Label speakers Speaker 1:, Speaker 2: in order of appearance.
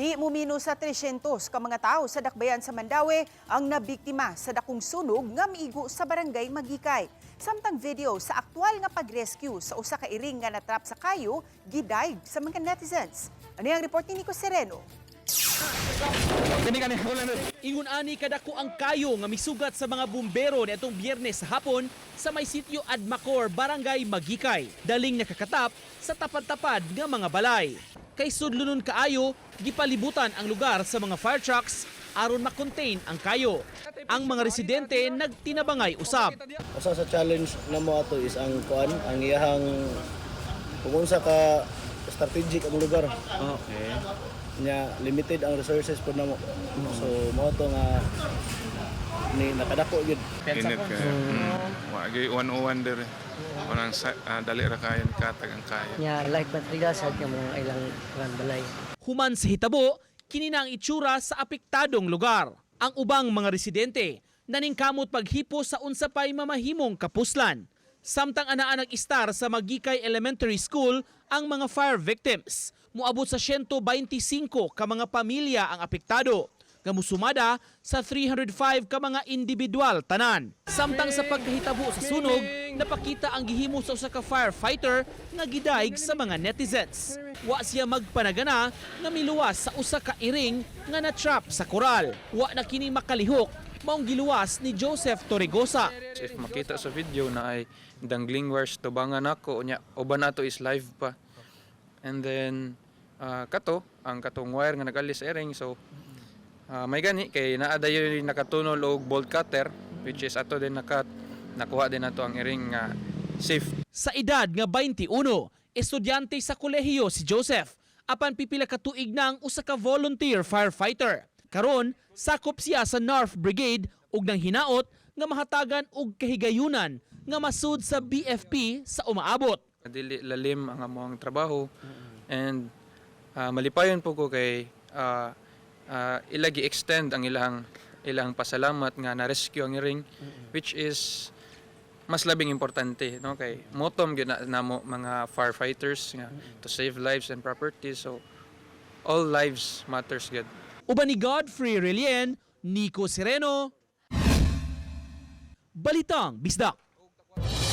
Speaker 1: Di mumino sa 300 ka mga tao sa dakbayan sa Mandaue ang nabiktima sa dakong sunog nga miigo sa barangay Maguikay. Samtang video sa aktual nga pag-rescue sa usa ka iring nga natrap sa kayo gidayeg sa mga netizens. Ano ang report ni Nico Sereno?
Speaker 2: Ingon ani kadako ang kayo nga misugat sa mga bumbero niadtong Biyernes sa hapon sa may sitio Admacor, Barangay Maguikay. Daling nakakatap sa tapad-tapad nga mga balay. Kay sudlonon kaayo, gipalibutan ang lugar sa mga fire trucks aron makontain ang kayo. Ang mga residente nagtinabangay usab.
Speaker 3: Usa sa challenge namo ato is ang kuan, ang iyahang kung unsa ka strategic ang lugar. Nya limited ang resources pud namo. So mao to nga ni nakadako gyud.
Speaker 4: Init kaya. Wa gyud 101 dire. Unang sa, dali ra kayo katag ang kaya.
Speaker 5: Nya like material sad nga mga ilang kuan balay.
Speaker 2: Human sa hitabo, kini na ang itsura sa apektadong lugar. Ang ubang mga residente naningkamot paghipo sa unsa pay mamahimong kapuslan. Samtang anaa nag-istar sa Maguikay Elementary School ang mga fire victims. Muabot sa 125 ka mga pamilya ang apektado nga musumada sa 305 ka mga individual tanan. Samtang sa pagkahitabo sa sunog, napakita ang gihimo sa usa ka firefighter nga gidayeg sa mga netizens. Wa siya magpanagana nga miluwas sa usa ka iring nga na-trap sa koral. Wa na kini makalihok, maong giluwas ni Joseph Torregosa.
Speaker 6: If makita sa video na ay dangling wires tubangan nako, unya uban nato is live pa. And then kato ang katong wire nga nagalis sa iring, so may gani kay naa dayon nakatunol og bolt cutter, which is ato din nakat nakuha din nato ang iring nga safe.
Speaker 2: Sa edad nga 21, estudyante sa kolehiyo si Joseph, apan pipila ka tuig na ang usa ka volunteer firefighter. Karon, sakop siya sa NARF Brigade ug nang hinaot nga mahatagan og kahigayunan nga masud sa BFP sa umaabot.
Speaker 6: Dili lalim ang among trabaho and malipayon po ko kay ilagi extend ang ilang ilang pasalamat nga na-rescue ang iring, which is mas labing importante, no, kay motom gyud na namo mga firefighters nga to save lives and property, so all lives matters gyud.
Speaker 2: Uban ni Godfrey Relien, Nico Sereno, Balitang Bisdak.